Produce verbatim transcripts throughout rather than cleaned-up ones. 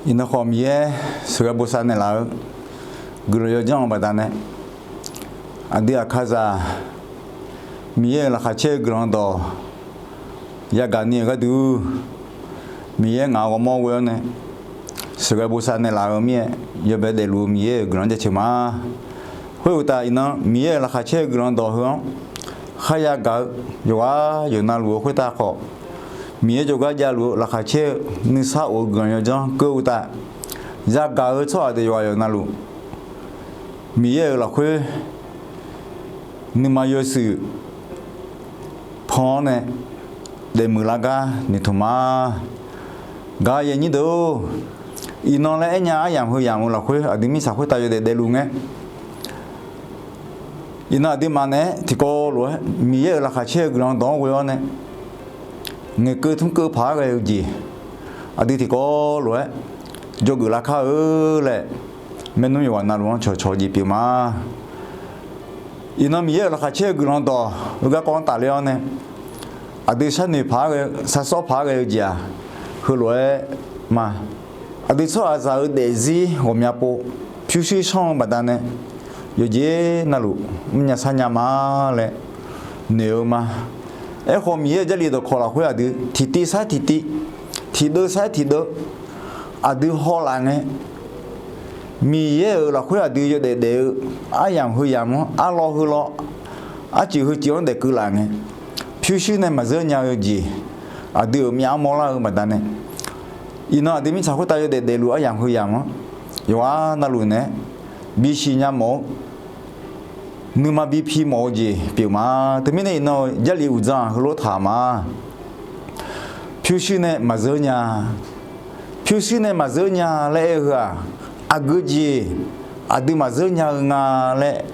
Iqnan khawf Miqyaer sheuqghae bosav naeqlaf-eu guiqlanq yawdzanr-eu baqdanae, aqdui Aqkaqzaq Miqyaer-euq laqkhaq caer-eu guiqlanq dawq yagaq ni-euq gharduq, Miqyaer ngaq-euq ghawrmawr ghoe-awr nae sheuqghae bosav naeqlaf-eu mirnae, yawbae daefluf-eu Miqyaer-euq guiqlanq jaceuq ma. Khoeruqtaf, iqnan Miqyaer-euq laqkhaq caer-eu guiqlanq dawq heu-anr kharya gaq-eu yawqghaq yawqnavluf-eu khoertav khawf, Miqyaer jawrgar javluf-eu laqkhaq caer-eu nuisar of-eu guiqlanq yawdzanr keuv-eu uqtaf, yagaq-eu tsawrhaq deuq yawqghaq yawqnavluf, Miqyaer-euq lafkhoer nuima yawshuif pan-awr nae daefmuiq lar gar noeqtmq ma. Gaq-eu aqyuif aqnyir deuq-or, iqnan laer aernya aryamq heu yamq-eu lafkhoer aqdui mirtsaq khoertav yawdaef daefluf ngae, iqnan aqduimaf naeq-aer tiqkawv lof-aer Miqyaer-euq laqkhaq caer-eu guiqlanq dawq-anr ghoe-awr nae, ngaeqkeuv tmrkeuv paq-aer ghae-eu jeq, aqdui tiqkawv lof-aer jawrgeuf lar kar-eu laer, maernmr yawqghaq navluf-anr cawqcawq-eu jeq pyeuf ma. Iqnan Miqyaer-euq laqkhaq caer-eu guiqlanq dawq-eu garkawv-anr tafler-awr nae, aqdui sharnoeq paq-aer ghae-eu, sharsawr paq-aer ghae-eu jeq-aq, heulof-aer ma. Aqdui tsawrhaqzaq-eu daefzir ghawqmya pov pyurshuir sanr-eu baqdanae, yawqjeq navluf mrnya sharnya ma laer noeq-eu ma. Aerkhawf, Miqyaer-euq Jarlif dawqkawq lafkhoer aqdui tiqtiv sar-aer tiqtiv, tiqdeuv sar-aer tiqdeuv, aqdui hawlaf ngae, Miqyaer-euq lafkhoer aqdui yawdaef daef-eu aryamq heu yamq-anr arlawr heu lawr, arcuif heu cuif-anr daefkeuv laf ngae, pyurshuir nae maqzeur nya-eu jeq, aqdui-euq myavmawr lar-eu baqdanae, iqnan aqdui mirtsaq khoertav yawdaef daefluf aryamq heu yamq-anr yawqghaq navluf naeq-aer bisiq nya mawf-eu nuima bipi mawf-eu jeq pyeuf ma. Teumirnae iqnan-euq Jarlif uqdzan-aq heulof taq ma. Pyurshuir nae maqzeur nya, pyurshuir nae maqzeur nya laer aer-eu heu-aq, aqgeu jeq aqdui maqzeur nya-eu nga laer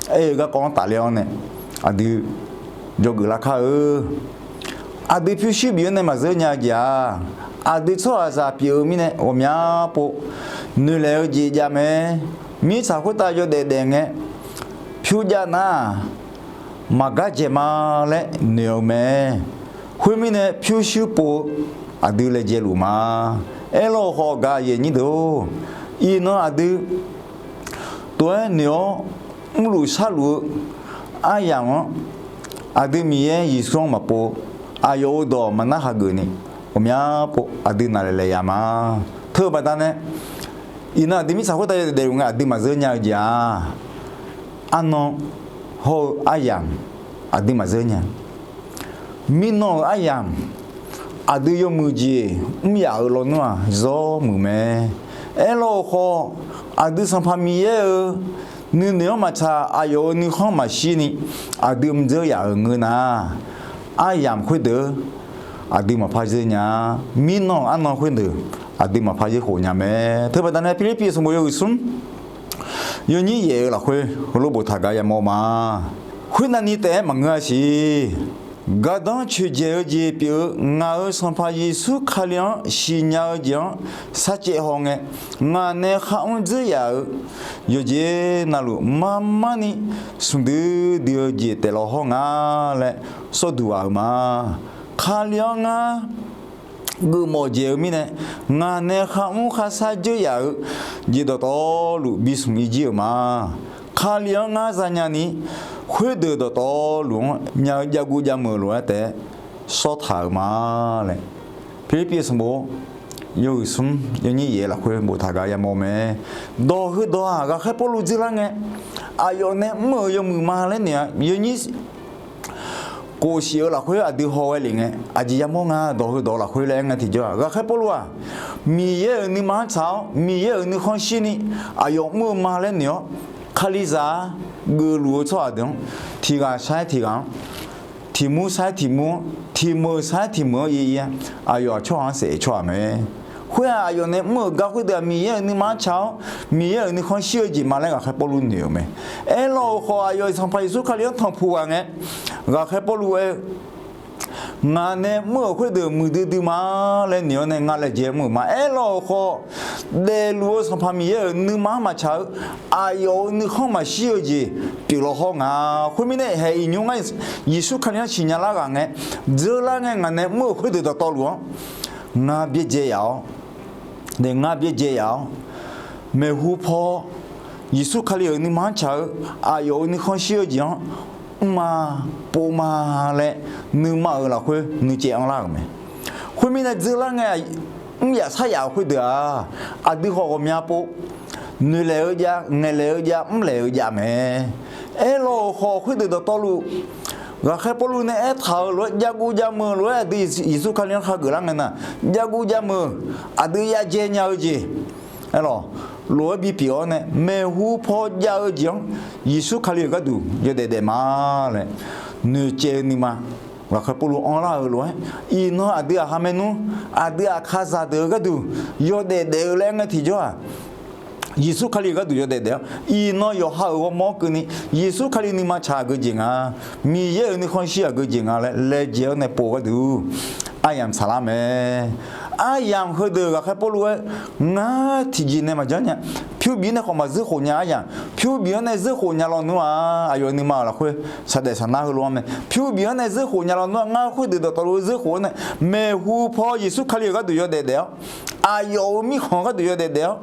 aer-eu garkawv-anr tafler-awr nae, aqdui jawrgeuf lar kar-eu. Aqdui pyurshuir bif-awr nae maqzeur nya-eu jeq-aq, aqdui tsawrhaqzaq pyeuf-eu mirnae ghawqmya pov noeqlaeq-eu jeq jav mae. Mirtsaq khoertav yawdaef daef ngae, pyur jav nar-aq, maqgar dzaeq ma laer noeq-eu mae. Khoermirnae pyurshuir pov-eu aqdui laejae luf ma. Aerlawr-eu khawf gaq-eu aqyuif aqnyir deuq-or, iqnan aqdui tov-aer noeq-awr mrluf sharluf-eu aryamq-anr, aqdui Miqyaer Yeqsur-anr maqpov, aqyawf-euq dawq maqnar hageuf ni, ghawqmya pov aqdui naqlaeq laeq yaf ma. Teu-eu baqdanae, iqnan aqdui mirtsaq khoertav yawdaef daefluf ngae aqdui maqzeur nya-eu jeq-aq, arnan hawr-eu aryamq aqdui maqzeur nya. Mirnan-euq aryamq, aqdui yawmuiq jeq mr yaf-euq lawnmr-aq zawr muiq mae. Aerlawr-eu khawf, aqdui Sanqpaq Miqyaer-euq nuinoeq-anr maqtsaq, aqyawf-euq nuikhanr maqshir ni aqdui mrdzeur yaf-euq ngeur nar, aryamq khoerdeuq aqdui maqpar zeur nya. Mirnan-euq arnan khoerdeuq aqdui maqpar zeur khof nya mae. Teu baqdanae Pirlirpiv sanqbof yawhuiq smr yawnyir yaef-eu lafkhoer heulof boftaq gar yamawr ma. Khoernavni taef-aer maqngeur-a siq. Gardanr coeqdzaeq-eu jeq pyeuf-eu ngaq-euq Sanqpaq Yeqsur Kali-anr siqnya-eu jeq-anr sarcaev haw ngae, ngaq nae kharmr dzeur yaf-euq yawqjeq navluf mar mar ni smq dui dui-eu jeq taef law hawr nga laer sawrduq ghaq-euq ma. Kali-anr ngar geufmawf dzaeq-eu mirnae, ngaq nae kharmr kharshar dzeur yaf-eu jeq dawqtawvluf bismq ir jir-euq ma. Kali-anr ngar zanya ni, khoerdeuq dawqtawvluf-anr nya-eu javguv javmeuq lof-aer taef-aer sawrtaq-euq ma laer, Pirlirpiv sanqbof yawhuiq smr yawnyir yaef lafkhoer boftaq gar yamawr mae. Dawq heudawq-aq, ghaqkhaer Pawrluv dzeurlar ngae, aqyawf nae mr-euq yawmuiq ma laer noeq-a. Yawnyir kof shif-eu lafkhoer aqdui haw ghae lef ngae, aqjeq yamawr nga dawq heudawq lafkhoer laer aer ngae tiqjawr-aq, ghaqkhaer Pawrluv-aq, Miqyaer-euq nuima-anr tsaq-awr, Miqyaer-euq nuikhanr shir ni aqyawf mr-eu ma laer noeq-awr, Kalizaq geufluf-eu tsawrhaq deuq-anr, tiq ghaq shar-aer tiq ghaq-anr, tiq mur shar-aer tiq mur-anr, tiq meuq shar-aer tiq meuq-anr ir ir-aer, aqyawf-aq tsawrhaq-anr saef-eu tsawrhaq mae. Khoer-aq, aqyawf nae mr-euq gar khoerdeuq-aq, Miqyaer-euq nuima-anr tsaq-awr, Miqyaer-euq nuikhanr shir-eu jeq ma laer ghaqkhaer Pawrluv noeq-euq mae. Aerlawr-eu khawf, aqyawf-iq Sanqpaq Yeqsur Kali-anr tanqpuq ghaq ngae, ghaqkhaer Pawrluv aer-eu, ngaq nae mr-euq khoerdeuq muiqdui dui ma laer noeq-awr nae nga laejae mr-euq ma. Aerlawr-eu khawf, daefluf-eu Sanqpaq Miqyaer-euq nuima-anr maqtsaq-eu, aqyawf-euq nuikhanr maqshir-eu jeq pyeuf law hawr nga. Khoermirnae, haeq iqnymr ngar Yeqsur Kali-anr siqnya lar ghaq ngae, dzeurlar ngae ngaq nae mr-euq khoerdeuq dawqtawvluf-anr ngar byaerdzae yaf-awr, daef ngar byaerdzae yaf-awr, maeqhu paw Yeqsur Kali-euq nuima-anr tsaq-eu aqyawf-euq nuikhanr shir-eu jeq-anr mrma pov ma laer nuima-euq lafkhoer nuicaev anrlar-euq mae. Khoermirnae dzeurlar ngae, mr yaf sar yaf-euq khoerdeuq-aq, aqdui khawf ghawqmya pov, noeqlaeq-eu jav, ngaeqlaeq-eu jav, mrlaeq-eu jav mae. Aerlawq-euq khawf khoerdeuq dawqtawvluf, ghaqkhaer Pawrluv nae aertaq-euq lof-aer, javguv javmeuq lof-aer aqdui Yeqsur Kali-anr khageuf lar ngae nar, javguv javmeuq, aqdui yadzae nya-eu jeq, aerlawq, lof-aer bipyeuf-awr nae maeqhu paw jav-eu jeq-anr Yeqsur Kali-euq gharduq yawdaef daef ma laer noeqcaev-eu nuima, ghaqkhaer Pawrluv anrlar-euq lof-aer, iqnan aqdui aqha maernmr, aqdui aqkazaq deuq-eu gharduq yawdaef daef-eu laer aer ngae tiqjawr-aq, Yeqsur Kali-euq gharduq yawdaef daef-awr, iqnan yawqha-euq ghawrmawr keuvni Yeqsur Kali nuima tsaq aqgeu jeq nga, Miqyaer-euq nuikhanr shir aqgeu jeq nga laer laejae-awr nae pov gharduq aryamq saqlar mae. Aryamq heudeuq ghaqkhaer Pawrluv-aer, ngar tiqjeq nae maqjanr nya, pyur bif-anr nae khawf maqzeur khof nya aryamq, pyur bif-anr nae zeur khof nya lawnmr-aq, aqyawf nuima-euq lafkhoer saqdaef saqnar heulof-anr mae. Pyur bif-anr nae zeur khof nya lawnmr-aq, ngar khoerdeuq dawqtawvluf zeur khof-awr nae maeqhu paw Yeqsur Kali-euq gharduq yawdaef daef-awr, aqyawf-euq mirkhanq gharduq yawdaef daef-awr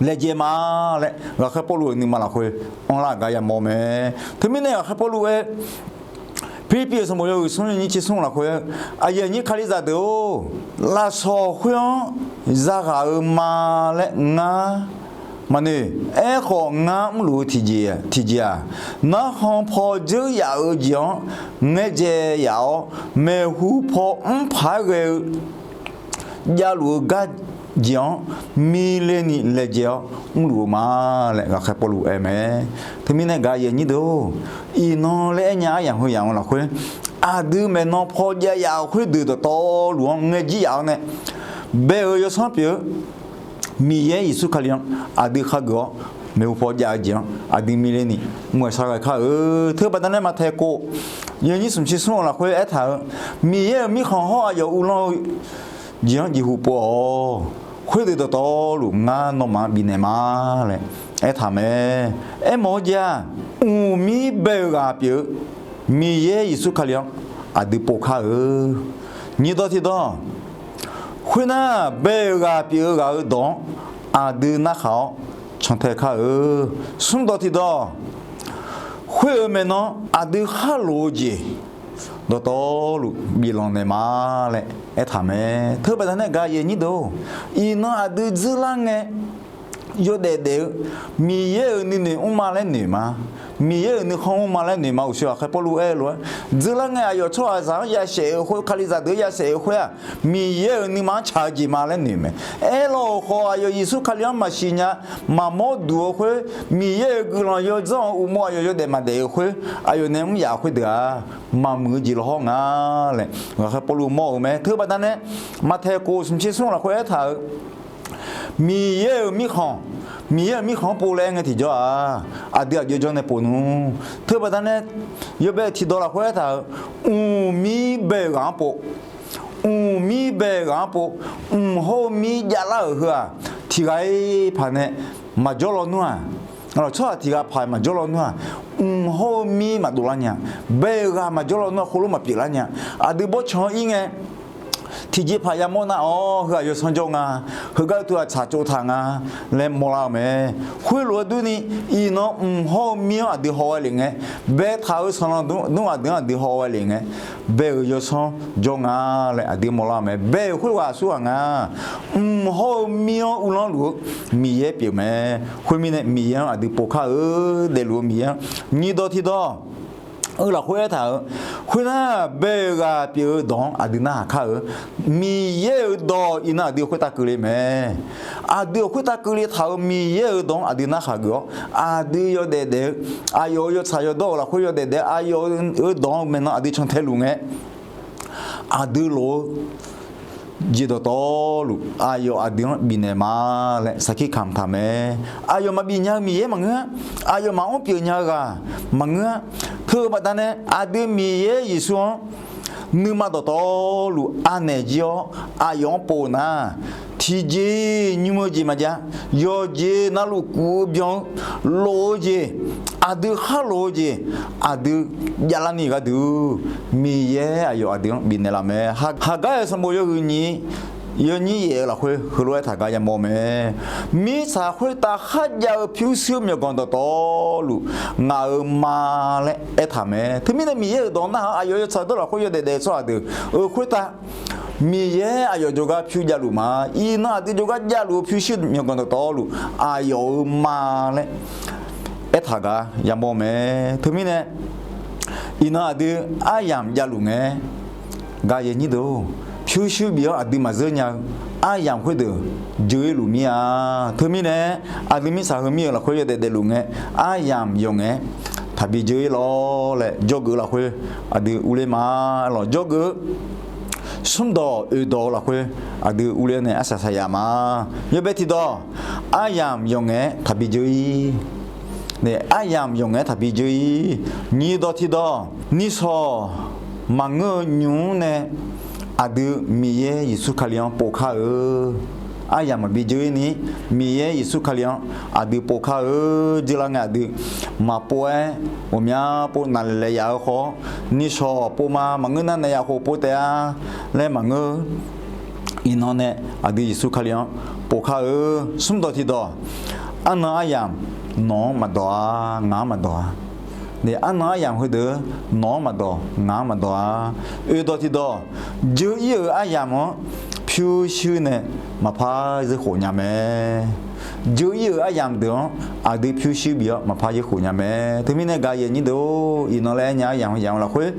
laejae ma laer ghaqkhaer Pawrluv-euq nuima lafkhoer anrlar gar yamawr mae. Teumirnae ghaqkhaer Pawrluv-aer, Pirlirpiv-euq sanqbof yawhuiq smr yawnyir tser smr lafkhoer-aer, aqyuif aqnyir Kalizaq deuq-or, lafsawq khoer-anr zaghaq-eu ma laer ngar maqnoeq. Aerkhawf, ngar mrluf-eu tiqjeq-aq, narkhan paw dzeur yaf-eu jeq-anr ngaeqdzae yaf-awr, maeqhu paw mr paq-aer ghae-eu javluf-eu gar jeq-anr miqle ni laejae-awr mrluf-eu ma laer ghaqkhaer Pawrluv aer mae. Teumirnae gaq aqyuif aqnyir deuq-or, iqnan laer aer nya aryamq heu yamq-eu lafkhoer, aqdui maeqnan paw jav yaf-euq khoerdeuq dawqtawvluf-anr ngaejir yaf-awr nae bae-euq yawsanr pyeuf-eu Miqyaer Yeqsur Kali-anr aqdui khageuf-awr, maeqhu paw jav-eu jeq-anr aqdui miqle ni mr-aer shar ghae kar-eu. Teubaqda nae Maqtaeq kof yawnyir smq tser smr-eu lafkhoer aertaq-eu, Miqyaer-euq mirkhanq hawr aqyawf uvlanr-eu jeq-anr jeqhu pov-awq. Khoerdeuq dawqtawvluf ngar nawmaf-anr bifnaeq ma laer aertaq mae. Aermawf-eu jeq-aq, mqmir bae-eu ghaq pyeuf-eu Miqyaer Yeqsur Kali-anr aqdui pov kar-eu. Nyiq dawq tiqdawq, khoernar, bae-euq ghaq pyeuf-eu ghaq-euq dawq-anr aqdui narkhaq-awr cantae kar-eu. Smr dawq tiqdawq, khoer-euq maeqnan aqdui khar loq-eu jeq dawqtawvluf biflanq naeq ma laer aertaq mae. Teubaqda nae gaq aqyuif aqnyir deuq-or, iqnan aqdui dzeurlar ngae yawdaef daef-eu, Miqyaer-euq nuinoeq mrma laer noeq ma. Miqyaer-euq nuikhanr mrma laer noeq ma. Uqshoe ghaqkhaer Pawrluv aer-eu lof-aer, dzeurlar ngae aqyawf tsawrhaqzaq-anr ya saef-euq khoer, Kalizaq deuq-anr ya saef-euq khoer-aq, Miqyaer-euq nuima-anr tsaq-eu jeq ma laer noeq mae. Aerlawq-euq khawf, aqyawf Yeqsur Kali-anr maqsiq nya, maqmawr duq-eu khoer, Miqyaer-euq guiqlanq yawdzanr-eu uqmov aqyawf yawdaef maqdaef-euq khoer, aqyawf nae mr yaf-euq khoerdeuq-aq, maqmuiq-eu jeq lawhawr nga laer ghaqkhaer Pawrluv mawr-euq mae. Teubaqda nae Maqtaeq kof smq tser smr lafkhoer aertaq-euq, Miqyaer-euq mirkhanq, Miqyaer-euq mirkhanq-anr pov laer aer ngae tiqjawr-aq, aqdui aqjox jawr nae pov nmr. Teubaqda nae yawbae tiqdawq lafkhoer aertaq-euq, mqmir bae-eu ghaq-anr pov, mqmir bae-eu ghaq-anr pov, mq hawr-eu mir javlar-euq heu-aq, tiq ghaq-ir paq nae maqjawr lawnmr-aq, tsawrhaq tiq ghaq paq maqjawr lawnmr-aq, mq hawr-eu mir maqdov lar nya, bae-euq ghaq maqjawr lawnmr-aq, khoerlof maqpyeuf lar nya. Aqdui bawrtsanq-anr ir ngae, tiqjeqpaq yamawr nar-awr, heu-aq yawsanr jawr nga, heugar teu-aq tsaq tsov taq nga laer mawrlar-eu mae. Khoerlof-aer durni, iqnan mq hawr-eu mir-anr aqdui haw ghae lef ngae, baetaq-euq sanqlanq dmr aqdui-anr aqdui haw ghae lef ngae, bae-euq yawsanr jawr nga laer aqdui mawrlar-eu mae. Bae-euq khoerghaq aqsurghaq nga, mq hawr-eu mir-anr uvlanr luf-eu Miqyaer pyeuf mae. Khoermirnae Miqyaer-anr aqdui pov kar-eu, daefluf-eu Miqyaer-anr. Nyiq dawq tiqdawq-eu lafkhoer aertaq-euq, khoernar, bae-euq ghaq pyeuf-eu dawq-anr aqdui narhaq kar-eu. Miqyaer-euq dawq iqnan aqdui khoertav keuvle mae. Aqdui-euq khoertav keuvle taq-euq Miqyaer-euq dawq-anr aqdui narhaq geuf-awr, aqdui yawdaef daef-eu, aqyawf-euq yawtsaq yawdawr-euq lafkhoer yawdaef daef-eu, aqyawf-euq dawq-anr maeqnan aqdui cantae luf ngae, aqdui lof-eu jeq dawqtawvluf aqyawf aqdui-anr bifnaeq ma laer sarkir kamq taq mae. Aqyawf maqbif nya-eu Miqyaer maqngeur-a. Aqyawf maqanr pyeuf nya-eu ghaq maqngeur-a. Teubaqda nae aqdui Miqyaer Yeqsur-anr nuima dawqtawvluf anaeq jir-awr aqyawf-anr pov nar, tiqjeq nymr-eu jeq maqjav, yawqjeq navluf kuf-eu byan-eu lof-eu jeq, aqdui khar lof-eu jeq, aqdui javlar ni gharduq, Miqyaer aqyawf aqdui-anr bifnaeq laf mae. Haqgar-euq sanqbof yawhuiq nyiq yawnyir yaef-eu lafkhoer heulof-aer aertaq gar yamawr mae. Mirtsaq khoertav kharjav-eu pyurshuir myawqganq dawqtawvluf ngaq-euq ma laer aertaq mae. Teumirnae Miqyaer-euq dawq narhaq-eu aqyawf yawtsaq dawr lafkhoer yawdaef daef-eu tsawrhaq deuq-euq khoertav, Miqyaer aqyawf jawrgar pyur javluf ma. Iqnan aqdui jawrgar javluf-eu pyurshuir myawqganq dawqtawvluf aqyawf-euq ma laer aertaq gar yamawr mae. Teumirnae iqnan aqdui aryamq javluf ngae, gaq yaeq nyir deuq-or, pyurshuir bif-anr aqdui maqzeur nya-eu aryamq khoerdeuq dzeur-ir luf mir-a. Teumirnae aqdui mirtsaq heumir-euq lafkhoer yawdaef daefluf ngae, aryamq yawqngaef-aer taqbi dzeur-ir lawr laer jawrgeuf lafkhoer aqdui urler ma. Lawq jawrgeuf-eu smrdawq oeqdawq-eu lafkhoer aqdui urler-awr nae arsaq saqyaf ma. Yawbae tiqdawq, aryamq yawqngaef-aer taqbi dzeur-ir. Aryamq yawqngaef-aer taqbi dzeur-ir. Nyiq dawq tiqdawq, nishawq maqngeur-eu nymq-mr nae aqdui Miqyaer Yeqsur Kali-anr povkar-eu. Aryamq maqbi dzeur-ir ni, Miqyaer Yeqsur Kali-anr aqdui povkar-eu. Dzeur lar ngae aqdui maqpov-aer ghawqmya pov naqlaeq laeq yaf-eu khawf, nishawq pov ma maqngeur nar naeq yaf khof pov taef-a laer maqngeur. Iqnan nae aqdui Yeqsur Kali-anr povkar-eu. Smrdawq tiqdawq, arnan aryamq nawq-anr maqdawq-a, ngaq-anr maqdawq-a. Arnan aryamq heudeuq nawq-anr maqdawq, ngaq-anr maqdawq-a. Oeqdawq tiqdawq, dzeur-ir-euq aryamq-anr pyurshuir nae maqpar zeur khof nya mae. Dzeur-ir-euq aryamq deuq-anr aqdui pyurshuir bif-awr maqpar zeur khof nya mae. Teumirnae gaq yaeq nyir deuq-or, iqnan laer aer nya aryamq yamq-eu lafkhoer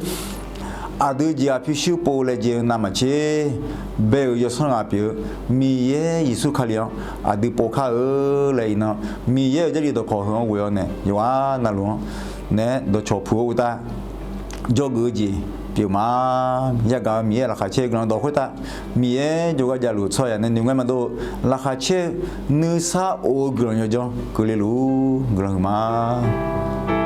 aqdui jeq-aq pyurshuir pov laejae-eu navmaqtser, bae-euq yawsanr ghaq pyeuf-eu Miqyaer Yeqsur Kali-anr aqdui povkar-eu laer iqnan Miqyaer-euq Jarlif dawqkawq heu-anr ghoe-awr nae yawqghaq navluf-anr naeq-aer dawqcawq puq-eu uqtav jawrgeuf-eu jeq pyeuf ma. Yagaq-eu Miqyaer laqkhaq caer-eu guiqlanq dawq khoertav Miqyaer jawrgar javluf-eu tsawrhaq nae noeqngae maqdov-eu laqkhaq caer-eu nuisar of-eu guiqlanq yawdzanr keuvle luf-ur guiqlanq huiq ma.